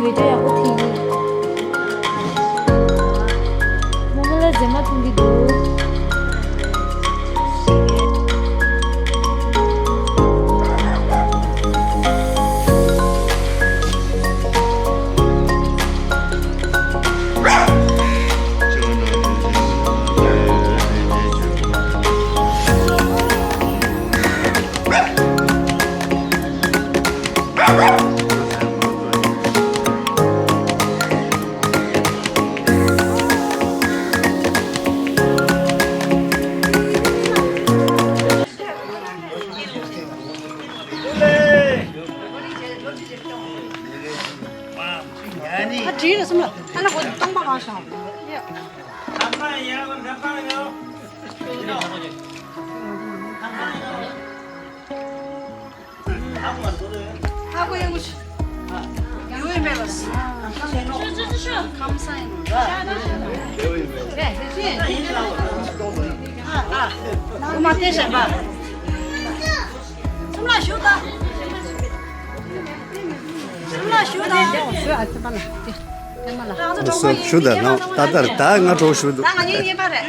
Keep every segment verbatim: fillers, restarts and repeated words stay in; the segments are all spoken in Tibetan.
བི་ཌིའོ་ཡག་པོ་ཐིག་ཡིན། རྨོ་མོ་ལ་མཛེས་མ་མཐོང་གི་འདུག། ཨ་བྲིས་རེད་སོང་ལ། ཨ་ལ་གོ་སྟོང་པ་གང་བྱུང་། ཨ་ཁུ་ཡོང་གི། ཡོད་མེད་ལ། ཁམས་སངས་ཡིན་ནོ། ཨ་ཨ། ཨ་མ་དེ་བྱས་པ། སུམ་ལ་ཞུ་ད། སུམ་ལ་ཞུ་ད། ཨོ་སུ་ཨ་ཙི་པ་ལ། ཨོ་སུ་ཞུ་ད་ན་ད་ལྟར་ད་ང་གྲོགས་ཞུ་འདུག། ད་ང་གཉིས་གཉིས་པ་རེད།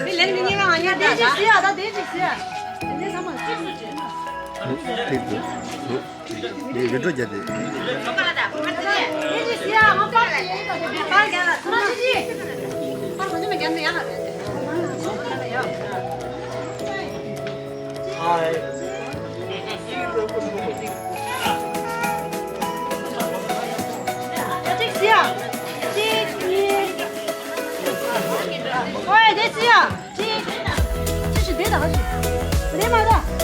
མི་ལན་མི་གཉིས་པ་ང་གཉིས་ད་ད། དེ་ཅི་ཟེར་ཡ་ད་དེ་ཅི་ཟེར་ཡ། དེ་ཚང་མ་ཅི་སུ་ཅི། ཐིག་འདུག། འདི་རི་འགྲོ་རྒྱ་དེ། ཅི། ཅི་ཞིག་བསྡད་ད་ག་ཞིག་བསྡད་མ་ད།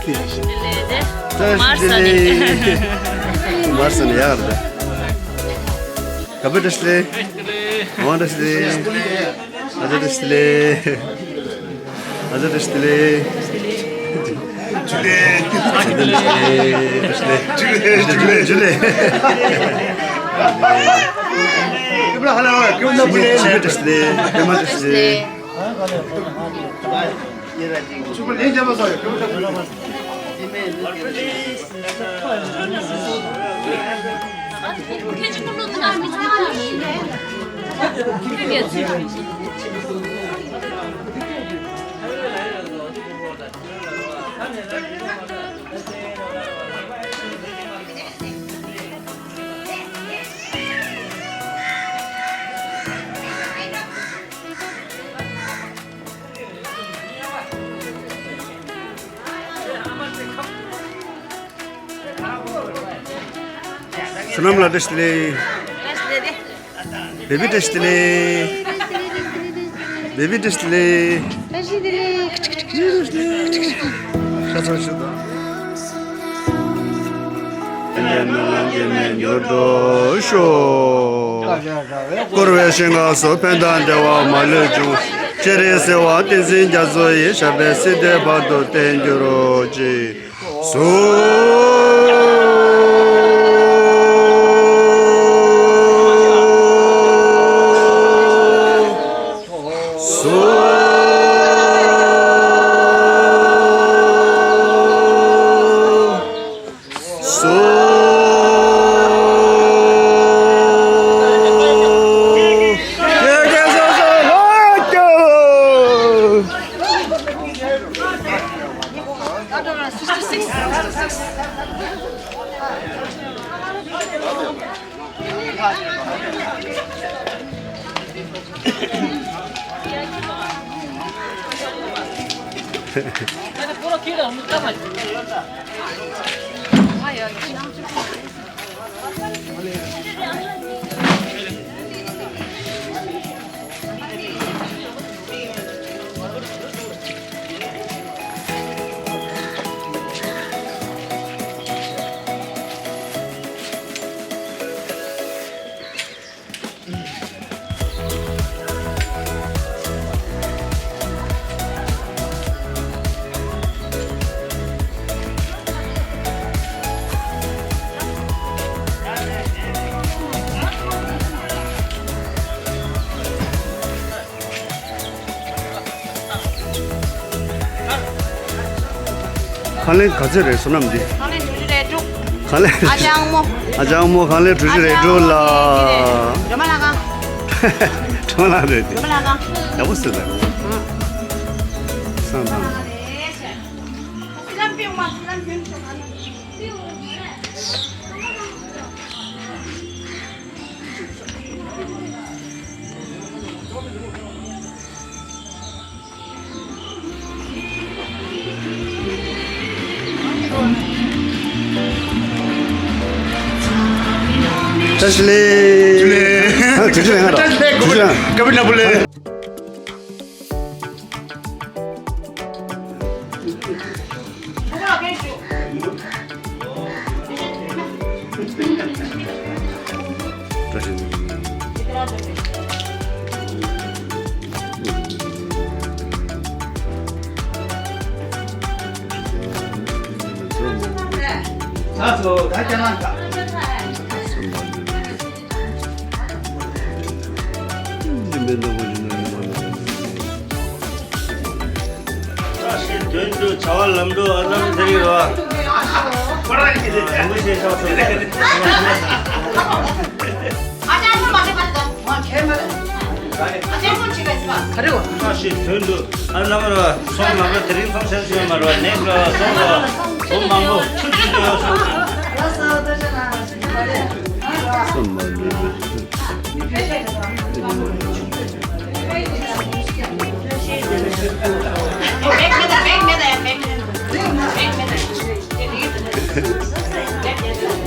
བཀྲ་ཤིས་བདེ་ལེགས། མར་ས་ནས། མར་ས་ནས་ཡག་རེད། ག་པར་བཀྲ་ཤིས་བདེ་ལེགས། ཝང་བཀྲ་ཤིས་བདེ་ལེགས། ཨ་ཅག་བཀྲ་ཤིས་བདེ་ལེགས། ཨ་ཅག་བཀྲ་ཤིས་བདེ་ལེགས། བཀྲ་ཤིས་བདེ་ལེགས། བཀྲ་ཤིས་བདེ་ལེགས། བཀྲ་ཤིས་བདེ་ལེགས། པདྨ་བཀྲ་ཤིས་བདེ་ལེགས། བསོད་ནམས་ལགས་བཀྲ་ཤིས་བདེ་ལེགས། བཀྲ་ཤིས་བདེ་ལེགས། བེ་བི་བཀྲ་ཤིས་བདེ་ལེགས། བེ་བི་བཀྲ་ཤིས་བདེ་ལེགས། བཀྲ་ཤིས་བདེ་ལེགས། ཤ་ཚ་ཞུ་དང་། བསྟན་པའི་སྨོན་ལམ་འགལ་མེད་འགྱུར་དུ་ཤོག། བསྐོར་བའི་ཞིང་ཁམས་སུ་ཕན་དང་བདེ་བ་མ་ལུས་འབྱུང་། སྤྱན་རས་གཟིགས་དབང་བསྟན་འཛིན་རྒྱ་མཚོ་ཡི། ཞབས་པད་སྲིད་མཐའི་བར་དུ་བརྟན་གྱུར་ཅིག། སོ། སོ། སོ། ཁང་ལན་ག་ཚོད་རེད་བསོད་ནམས་འདི། ཁང་ལན་དྲུག་ཅུ་རེ་དྲུག་ཁང་ལན་ཨ་ཅག་མོ། ཨ་ཅག་མོ་ཁང་ལན་དྲུག་ཅུ་རེ་དྲུག་ལ། སྒྲོལ་མ་ལྷ་ཁང་། སྒྲོལ་མ་ལྷ་རེད་དེ། སྒྲོལ་མ་ལྷ་ཁང་། ཡག་པོ་ཟེར་ད། སང་དང་། བཀྲ་ཤིས་བདེ་ལེགས། བཀྲ་ཤིས་བདེ་ལེགས། བཀྲ་ཤིས་བདེ་ལེགས། བཀྲ་ཤིས་བདེ་ལེགས། བཀྲ་ཤིས་བདེ་ལེགས། བཀྲ་ཤིས་དོན་གྲུབ་བྱ་བ་ལམ་འགྲོ་ཨ་ནམ་དེ་རིང་རོ། ཨ་ནུ་ཞེས་ཆགས་སོང་། ཨ་ཅག་མོ་མ་རེད་པ་ད། ཨ་ཅག་མོ་ཅི་ག་ཅི་ག་རེ་བ། བཀྲ་ཤིས་དོན་གྲུབ་ཨ་ནམ་རོ། སོང་ལམ་རོ་དེ་རིང་སོང་ཤར་ཤོད་མ་རོ། ནེག་རོ་སོང་རོ། སོང་མང་པོ་ཆུ་ཆུ་ཆུ་ཡོད་སོང་།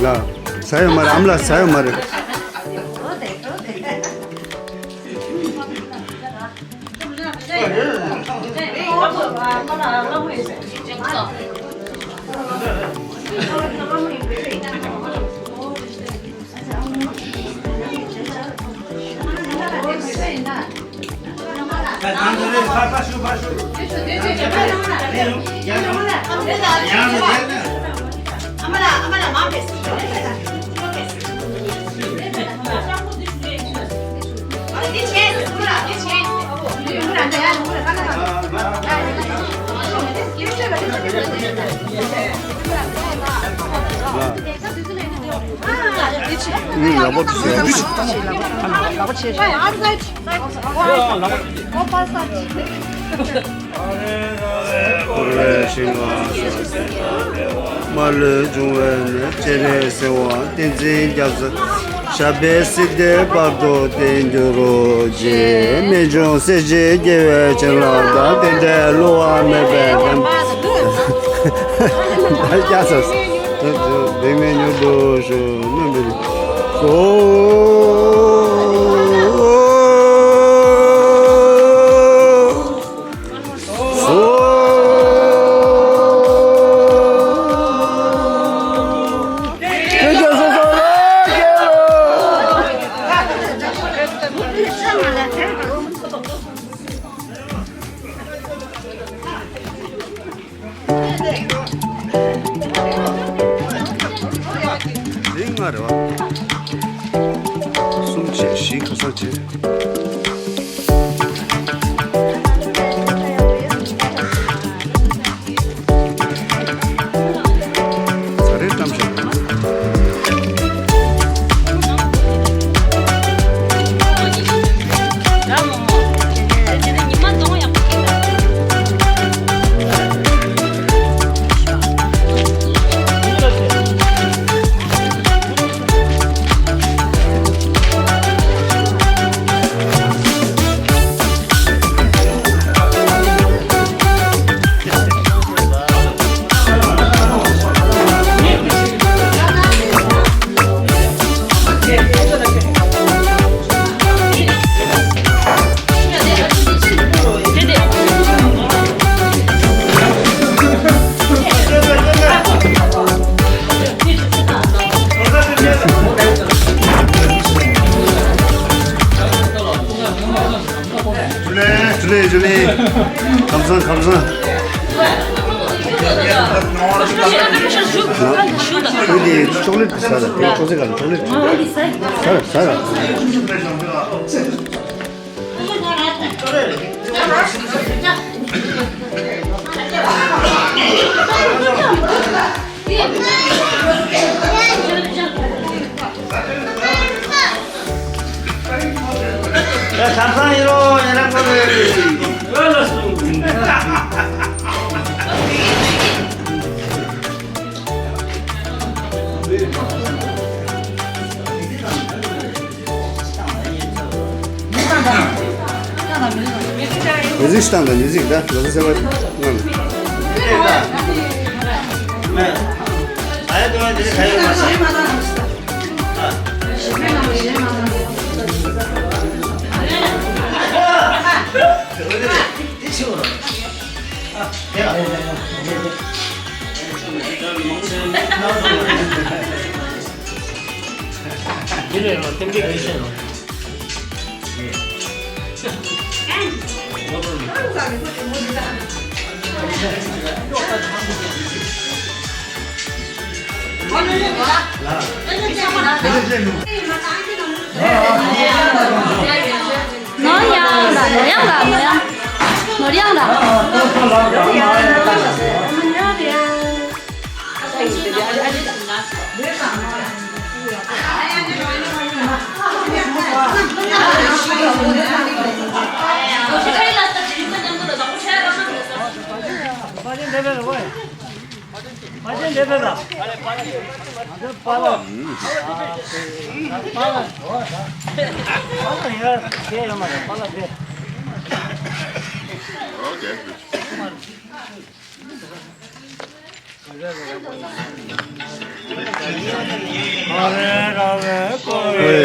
ལ། ཟ་ཡོད་མ་རེད། ཨ་མ་ལགས་ཟ་ཡོད་མ་རེད། ཡག་པོ་འདུག་ཟེར། འཁོར་བའི་ཞིང་ཁམས་མ་ལུས་འབྱུང་བའི་གནས། སྤྱན་རས་གཟིགས་དབང་བསྟན་འཛིན་རྒྱ་མཚོ། ཞབས་པད་སྲིད་མཐའི་བར་དུ་བརྟན་གྱུར་ཅིག་རྨད་བྱུང་སྲས་བཅས་རྒྱལ་བའི་བྱིན་རླབས་དང་། རྟེན་འབྲེལ་བསླུ་བ་མེད་པའི་དམ། ད་སྐྱ་ས་སུ། འབད་མེད་མྱུར་དུ་ཞུ། སྨོན་པའི་སོ། དེ་ལྔ་རེད་བ། གསུམ་བྱས་བཞི་ཁ་སང་བྱས། ཟ་རེས་གཏམ་བཤད། ཇུ་ལེ། ཇུ་ལེ། ཁམས་བཟང་། ཁམས་བཟང་། ཨུ་དེ་ཅོག་ལེ་ཊི་ཟ་ར། ཁོ་ཚེ་གང་ཅོག་ལེ་ཊི་ཟ་ར། ཟ་ར། ད་ལྟ་ཡིན་རོ་ཡིན་ར་ཁོ་རེ། མི་ཟིག་བཏང་དང་མི་ཟིག་ད་ལོ་ཟེར་བ་ང་། ནོར་ཡང་ལ་ནོར་ཡང་ལ་ནོར་ཡང་ནོར་ཡང་ལ།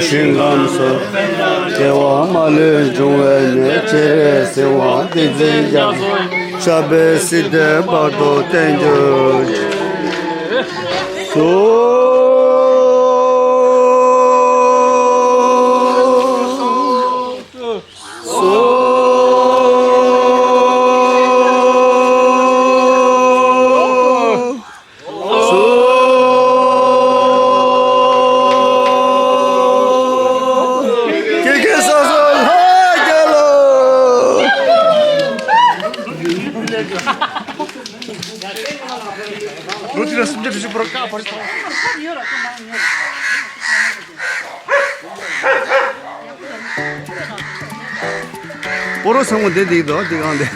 ཞིང་ཁམས་སུ། སྐྱེ་བ་མ་ལུས་འབྱུང་བའི་གནས། སྤྱན་རས་གཟིགས་དབང་བསྟན་འཛིན་རྒྱ་མཚོ། ཞབས་པད་སྲིད་མཐའི་བར་དུ་བརྟན་གྱུར་ཅིག། སོ། སོ། སོ། ཀྱེ་ཀྱེ་སོ་སོ་ལྷ་རྒྱལ་ལོ། ལོ་དེ་ལ་སུམ་བརྒྱ་དྲུག་ཅུ་པོ་ར་ཀ་བར་སོང་། སྤོ་རོ་ཚང་མ་འདི་འདི་འདུག་འདི་གང་འདི།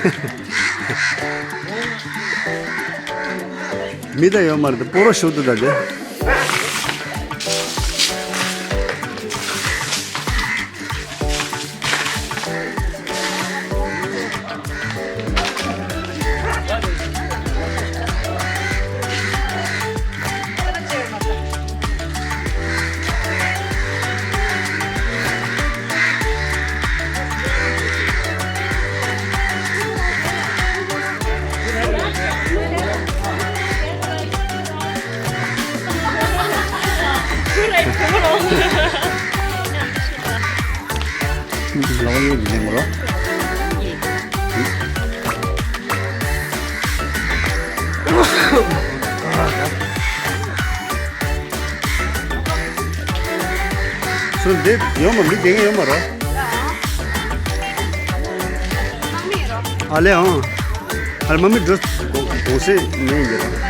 མི་ད་ཡོད་མ་རེད། སྤོ་རོ་ཞུགས་འདུག་ད་འདི། སུ་འདི་ཡོད་མ། མི་དེ་ཡོད་མ་རོ། ཨ་ལེ་ཨང་། ཨ་ལེ་མ་མི་འགྲོ་གོང་སེ་མེད་ཡིན་ར། དེ་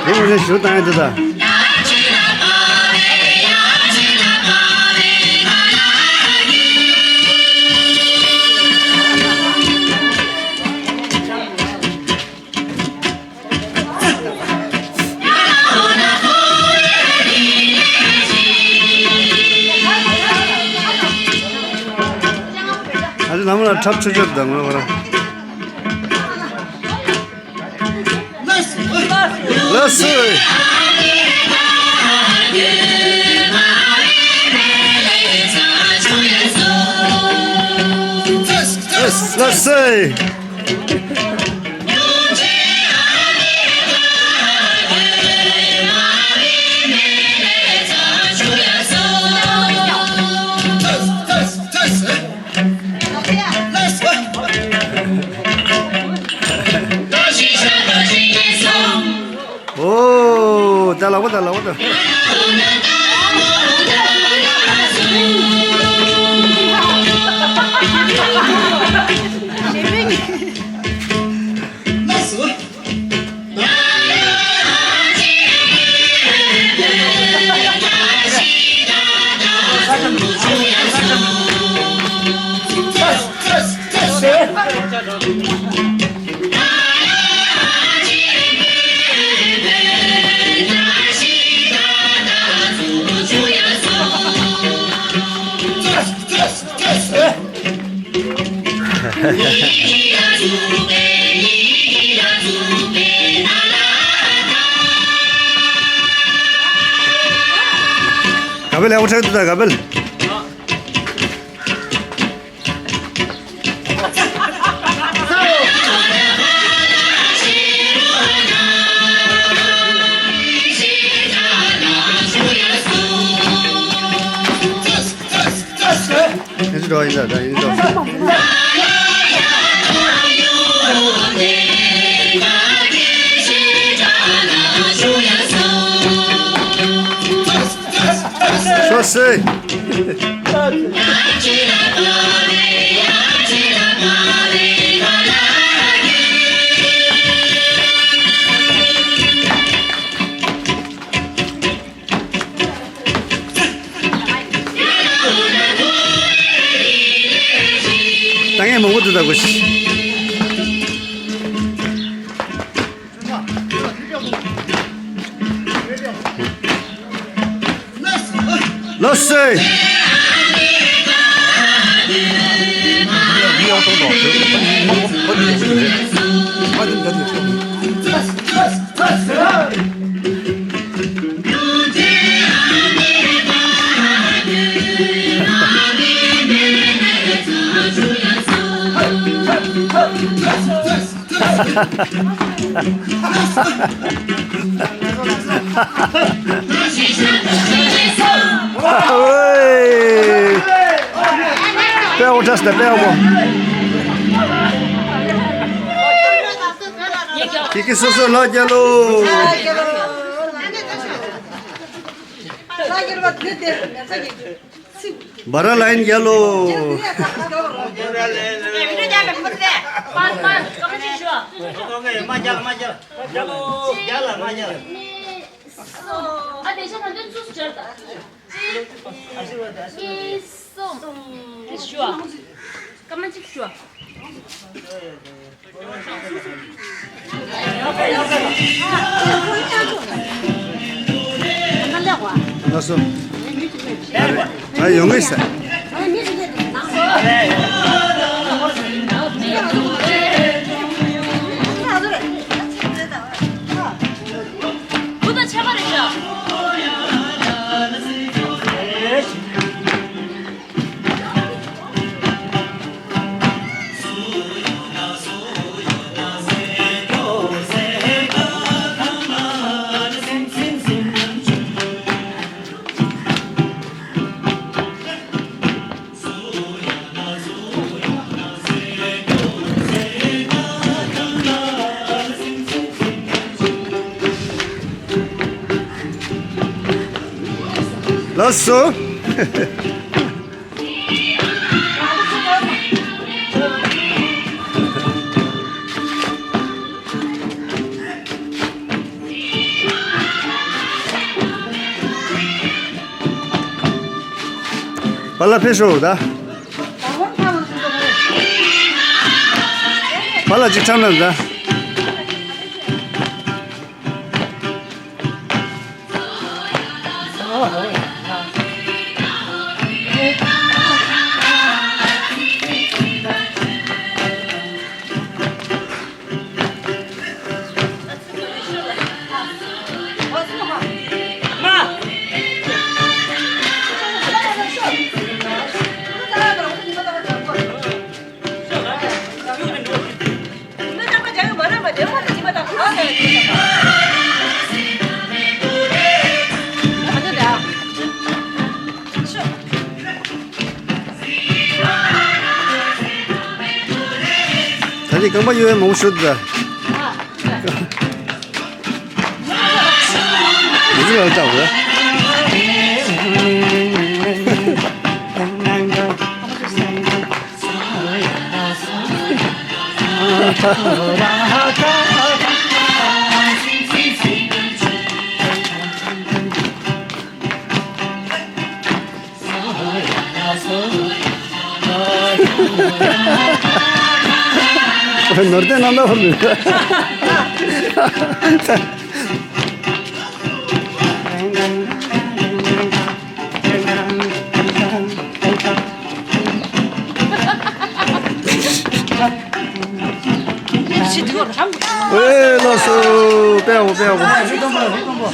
མོ་ནས་ཞུ་བཏང་ཡ་དེ་ད། ཨ་ནི་ནམ་ལ་འཁྲབ་ཆོག་ཆོག་དང་ངོ་ར། ལགས་སོ། ལགས་སོ། ལ་བ་དང་། ག་བེལ་ཡག་པོ་ཆགས་འདུག་ད་ག་བེལ། ཡིན་འགྲོ་ཡིན་འགྲོ་ཡིན་འགྲོ། ཤོ་སེ། ད་ངས་མང་པོ་འདུག་ད་གོ་ཤི། ལགས་སེ། དཔེ་འོ་ཁྲ་སྟེ་དཔེ་འོ་གོ། ཁྱེད་ཀྱི་སོ་སོ་ལ་རྒྱལ་ལོ། བ་ར་ལ་ཡིན་རྒྱལ་ལོ། ལགས་སོ། ཨ་ཡོང་གི་ས། ལགས་སོ། པཱ་ལགས་ཕེབས་ཤོག་ད། པཱ་ལགས་ཅིག་འཁྲམ་ན་ད། ད་ནི་རྐང་པ་གཡོ་བའི་མང་པོ་ཤོད་ད། ཡང་ལྕགས་པོ། ནོར་ལྡན་རྣམ་པ་ཧུར་མི། ཨེ་ལགས་སོ། དཔེ་ཡག་པོ། དཔེ་ཡག་པོ།